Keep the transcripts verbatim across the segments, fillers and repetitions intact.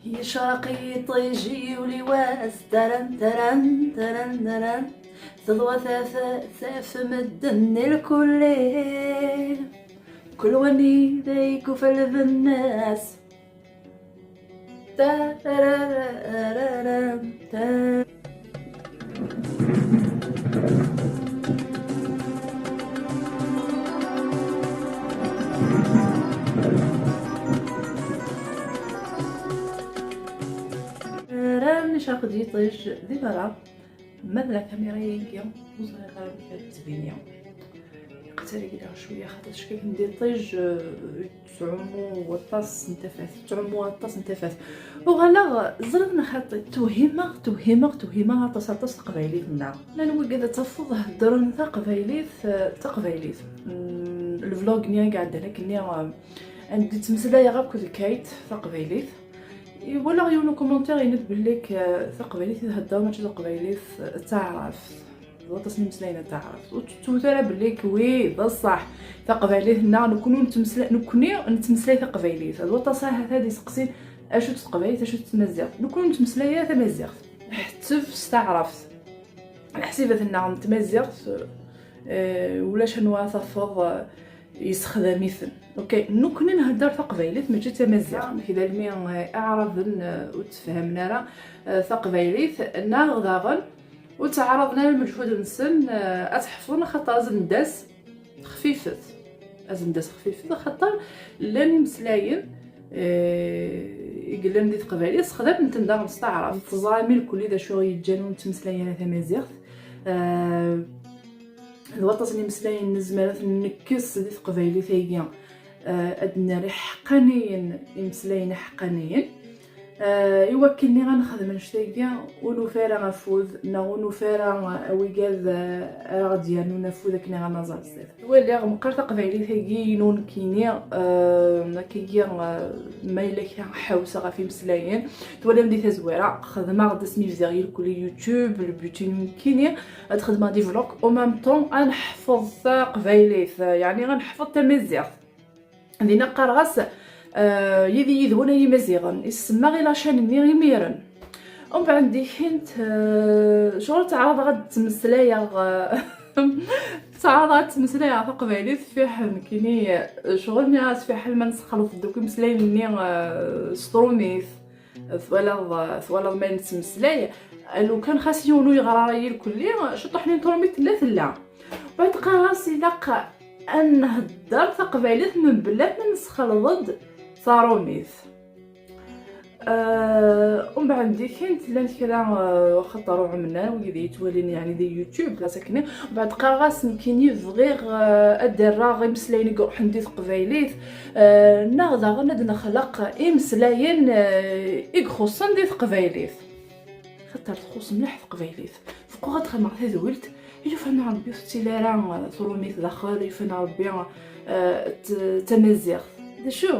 Yecreq yiṭij, yuli wass, taran, taran, taran, taran. Teḍwa tafat ɣef medden lkulli. Kul wanida i yufa lbennas. Tararararam, tar- Ran, yecreq-d yiṭij di berra. Ma d la caméra-agi, ur ẓriɣ ara amek ad d-tbini. Iqetter-iyi-d cwiya, xaṭer ckakken d iṭij, eh, yettɛumu waṭas n tafat, yettɛumu waṭas n tafat. Uɣaleɣ ẓriɣ neɣ xaṭi, twehhimeɣ, twehhimeɣ, twehhimeɣ aṭas, aṭas taqbaylit-nneɣ. Llan wigad ad tafeḍ heddren taqbaylit, eh, taqbaylit. Mm, le vlog-nni i iɛeddan akkenni, eh, anda ttmeslayeɣ akked Kate taqbaylit. Walaɣ yiwen ukumentaṛ yenna-d belli k-, taqbaylit i thedder mačči taqbaylit d taɛrabt. D waṭas n imeslayen n taɛrabt. Ur tettut ara belli k-, wi, d ṣṣeḥ. Taqbaylit-nneɣ, nekkni ur nettmesla-, nekkni nettmeslay taqbaylit. D waṭas ahat ad iseqsin acu d taqbaylit, acu d tmaziɣt. Nekkni ur nettmeslay ara tamaziɣt. Ḥetteb s taɛrabt. Leḥsibat-nneɣ n tmaziɣt, eh, ulac anwa tafeḍ, eh, yessexdam-iten. Ok, nekkni nhedder taqbaylit, mačči d tamaziɣt. Amek d almi, eh, iɛraben, eh, ur ttefhamen ara, eh, taqbaylit, neɣ daɣen ur ttɛaraḍen ara lmeǧhud-nsen, eh, ad t-ḥefḍen, axaṭer azendas xfifet. Azendas xfifet, axaṭer llan imeslayen, eh, i yellan di teqbaylit, sexdamen-ten daɣen s taɛrabt. Teẓram irkelli d acu i ɣ-yeǧǧan ur nettmeslay ara tamaziɣt. Eh, d waṭas n imeslayen nezmer ad ten-nekkes di teqbaylit-agi, eh, ad d-nerr iḥeqqaniyen, imeslayen iḥeqqaniyen, eh, i wakken ad nexdem annect-agi ur nufi ara afud, neɣ ur nufi ara, eh, wigad, eh, ara ɣ-d-yernun afud akken ad naẓ ar zdat. Waliɣ meqqar taqbaylit-agi inu nekkini, eh, akkagi, eh, ma yella kra ḥawseɣ ɣef imeslayen. Twalam di tazwara, xedmeɣ-d asmi bdiɣ irkelli YouTube, le but-inu nekkini, ad xedmeɣ des vlogs, en même temps, ad neḥfeḍ taqbaylit, yeɛni ad neḥfeḍ tamaziɣt. Dinna qqareɣ-as, eh, yid-i yid-wen ay imaziɣen, isemma i lacan-nni imiren. Umbeɛd dikint, eh, ccɣel ttɛaraḍeɣ ad ttmeslayeɣ, eh, ttɛaraḍeɣ ad ttmeslayeɣ taqbaylit, fiḥel nekkini, eh, ccɣel nniɣ-as fiḥel ma nessexleḍ-d akk imeslayen-nni, eh, s trumit. Twalaḍ, twalaḍ ma nettmeslay, lukan xas yiwen ur yeɣra ara irkelli, ciṭuḥ-nni n trumit tella, tella. Baɛd qqareɣ-as ilaq ad nhedder taqbaylit mebla ma nessexleḍ-d tarumit. Eh, umbeɛd dikint llan kra, eh, xaṭer uɛemnan, wid yettwalin, yeɛni, di YouTube, la sakni. Umbeɛd qqareɣ-as nekkini bɣiɣ, eh, ad d-rreɣ imeslayen i iruḥen di teqbaylit, eh, neɣ daɣen ad nexleq imeslayen, eh, i ixuṣṣen di teqbaylit. Xaṭer txuṣṣ mliḥ teqbaylit. Fquɣ ad xedmeɣ tadwilt, i yufan Ṛebbi ur tettili ara, eh, trumit daxel, i yufan Ṛebbi, eh, t-, tamaziɣt. D acu?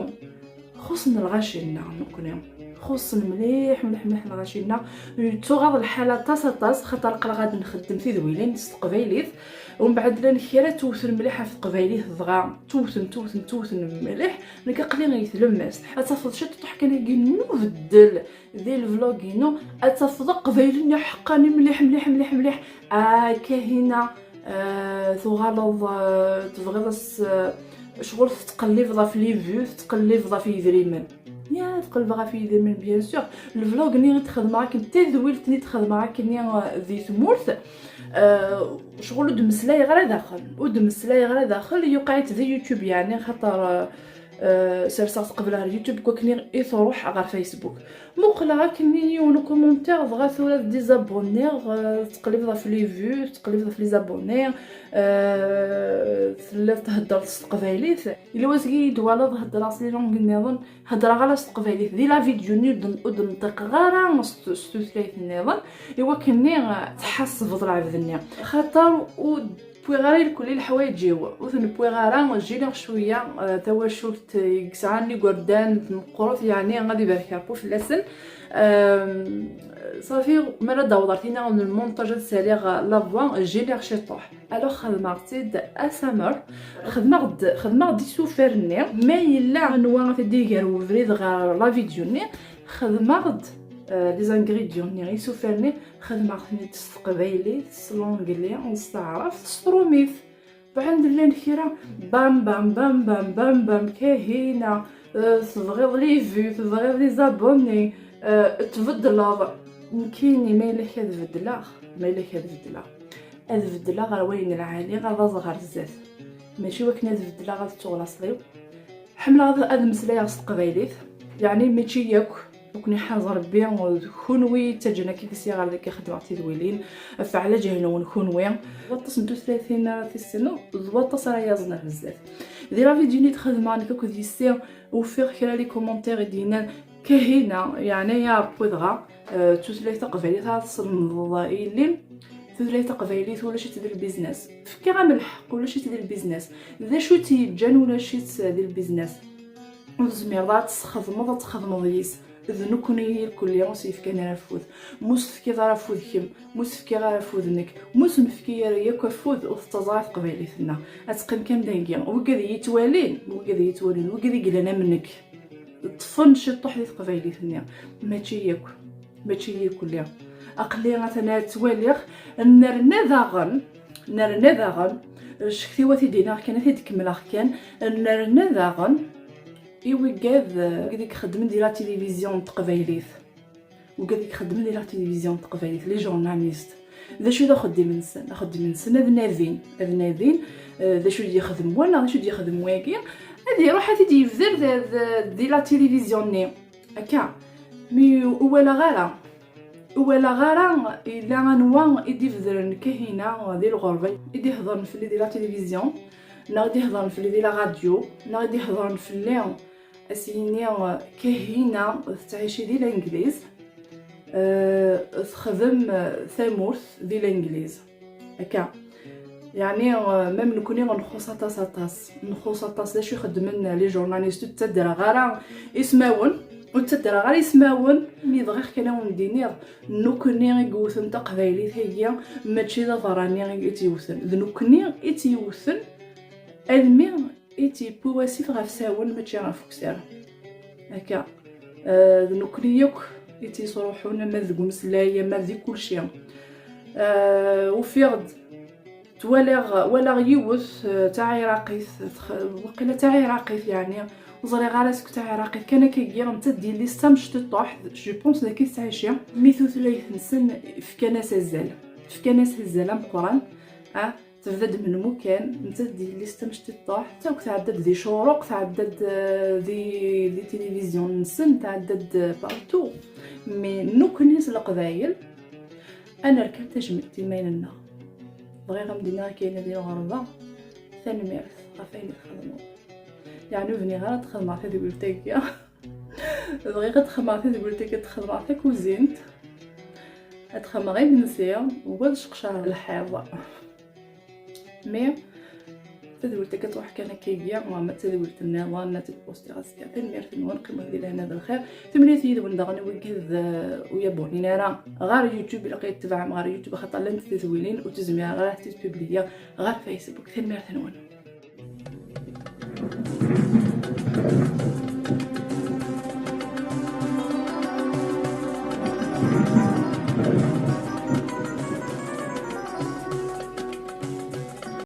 Xuṣṣen lɣaci-nneɣ nekkni. Xuṣṣen mliḥ, mliḥ, mliḥ lɣaci-nneɣ. Yettɣaḍ lḥal aṭas, aṭas, xaṭer aql-aɣ ad nxeddem tidwilin s teqbaylit. Umbeɛd llan kra ttewten mliḥ ɣef teqbaylit, dɣa ttewten, ttewten, ttewten mliḥ. Nekk aql-i i tlemmast. Ad tafeḍ ciṭuḥ kan agi n ubeddel di levlog-inu, ad tafeḍ aqbayli-nni ḥeqqan mliḥ, mliḥ, mliḥ, mliḥ. Akka hina, eh, tuɣaleḍ, eh, tebɣiḍ as, eh, ccɣel tettqellibeḍ ɣef les vues, tettqellibeḍ ɣef yidrimen. Ya, tqelbeḍ ɣef yidrimen, bien sûr. Levlog-nni i d-xedmeɣ akken, tadwilt-nni i d-xedmeɣ akken, eh, di tmurt, eh, ccɣel ur d-mmeslayeɣ ara daxel. Ur d-mmeslayeɣ ara daxel, yuqeɛ-itt di YouTube, yeɛni, xaṭer, eh, eh, serseɣ-tt qbel ɣer YouTube, kwakken i truḥ ɣer Facebook. Muqleɣ akkenni yiwen ukumentaire, dɣa tura dizabuniɣ, eh, tettqellibeḍ ɣef les vues, tettqellibeḍ ɣef les abonnés, eh, telliḍ theddreḍ s teqbaylit. Yella wasgi i yi-d-twalaḍ heddreɣ s les langues nniḍen, heddreɣ ala s teqbaylit. Di la vidéo-nni ur d-, ur d-nṭiqeɣ ara s t-, s tutlayt nniḍen, i wakkenni, eh, tḥasbeḍ lɛebd-nni. Xaṭer ur d-, Wwiɣ ara irkelli leḥwayeǧ-iw, ur ten-wwiɣ ara, jjiliɣ cwiya, eh, tawacult i yesɛan igerdan d meqqrut, yeɛni ad ibarek Ṛebbi fell-asen. Ehm, ṣafi, mi ara d-awḍeɣ ɣer tini n lmunṭaj ad saliɣ la voix, jjiliɣ ciṭuḥ. Alors xedmeɣ-tt-id asamer, xedmeɣ-d, xedmeɣ-d isufar-nni. Ma yella anwa ad t-id-iger webrid ɣer la vidéo-nni, xedmeɣ-d, eh, les ingrédients-nni, isufar-nni, xedmeɣ-ten-id s teqbaylit, s l'anglais, s taɛrabt, s trumit. Bɛend llan kra bam bam bam bam bam bam, Kahina, eh, tebɣiḍ les vues, tebɣiḍ les abonnés, eh, tbeddleḍ. Nekkini ma yella ad beddleɣ, ma yella ad beddleɣ, ad beddleɣ ɣer wayen lɛali, ad aẓeɣ ɣer zdat. Mačči wakken ad beddleɣ ad ttuɣ laṣel-iw. Ḥemmleɣ ad, ad mmeslayeɣ s teqbaylit, yeɛni mačči yakk. Ur ken-iḥaz Ṛebbi, d kunwi i yettaǧǧan akka i sya ɣer dagi xeddmeɣ tidwilin, ɣef ɛlaǧal-nwen kunwi. Waṭas n tutlatin ara tissineḍ, d waṭas ara yaẓen ar zdat. Di la vidéo-nni d-xedmeɣ nekk akked yessi, ufiɣ kra les commentaires i d-yennan, Kahina, yeɛni ya Ṛebbi dɣa, eh, tutlayt taqbaylit ara teslemdeḍ i yelli-m? Tutlayt taqbaylit ulac-itt di lbiznas. Fkiɣ-am lḥeqq, ulac-itt di lbiznas. D acu i tt-yeǧǧan ulac-itt di lbiznas? Ur tezmireḍ ara ad tt-tesxedmeḍ, ad txedmeḍ yis. D nekkni irkelli ur s-yefkan ara afud. Ma ur s-tefkiḍ ara afud kemm, ma ur s-fkiɣ ara afud nekk, ma ur s-nefki ara yakk afud, ur tettaẓ ara teqbaylit-nneɣ. Ad teqqim kan dagi. Wigad i yi-ttwalin, wigad i yi-ttwalin, wigad i yellan am nekk, ṭṭfen ciṭuḥ di teqbaylit-nni. Mačči yakk, mačči irkelli. Aql-i atan ad ttwaliɣ, nerna daɣen, nerna daɣen, ccektiwat i d-iniɣ kan, ad t-id-kemmleɣ kan, nerna daɣen i wigad, wigad i ixeddmen di la télévision n teqbaylit. Wigad i ixeddmen di la télévision n teqbaylit, les journalistes. D acu i d axeddim-nsen? Axeddim-nsen ad nadin, ad nadin, eh, d acu i d-yexdem wa neɣ d acu i d-yexdem wagi, ad iruḥ ad t-id-yebder d, d, di la télévision-nni. Akka, mi ur walaɣ ara, ur walaɣ ara yella anwa i d-ibedren Kahina di lɣerba, i d-ihedren fell-i di la télévision, neɣ i d-ihedren fell-i di la radio, neɣ i d-ihedren fell-i a s-yini, eh, Kahina tettɛici di Langliz, eh, texdem, eh, tamurt di Langliz. Akka. Yeɛni, eh, même nekkni nxuṣ aṭas, aṭas. Nxuṣ aṭas. D acu i xeddmen les journalistes? Ur ttaddreɣ ara ismawen. Ur ttaddreɣ ara ismawen. Mi bɣiɣ kan ad wen-d-iniɣ, nekkni i yewten taqbaylit-agi, mačči d aberrani i tt-yewten. D nekkni i tt-yewten almi i tt-yewwi wasif ɣef Sawen, mačči ɣef Ukessar. Akka. Eh, d nekkni yakk i tt-yesruḥun, ama deg umeslay, ama di kulci. Eh, ufiɣ-d, twalaɣ, walaɣ yiwet, eh, taɛiraqit, tx-, waqila taɛiraqit, yeɛni, ur ẓriɣ ara seg taɛiraqit, kan akkagi, nettat d yelli-s tamecṭuḥt, je pense d akka i tettɛici. Mi tutlayt-nsen fkan-as azal, fkan-as azal ameqqran, ah, tebda-d melmukan, nettat d yelli-s tamecṭuḥt, akk tɛedda-d di ccuruq, tɛedda-d, eh, di, di tilivizyu-nsen, tɛedda-d partout. Mi nekkni s Leqbayel, ad nerkeb tajmilt i yiman-nneɣ. Bɣiɣ ad m-d-iniɣ akka, yella di lɣerba, tanemmirt ɣef wayen i txedmeḍ. Yeɛni ur bniɣ ara ad xedmeɣ tadwilt-agi. Bɣiɣ ad xedmeɣ tadwilt-agi, ad xedmeɣ takuzint, ad xedmeɣ imensi, u ad sseqcareɣ lḥiḍ. Mais tadwilt-agi ad truḥ kan akkagi, ma d tadwilt nniḍen ad tt-id-pustiɣ azekka. Tanemmirt-nwen, qqimet di lehna d lxir. Temlilit yid-wen daɣen i wigad, eh, ur yabunin ara ɣer YouTube, ilaq ad yi-tebɛem ɣer YouTube, axaṭer llant tedwilin ur tezmireɣ ara ad tt-id-publiyiɣ ɣer Facebook. Tanemmirt-nwen.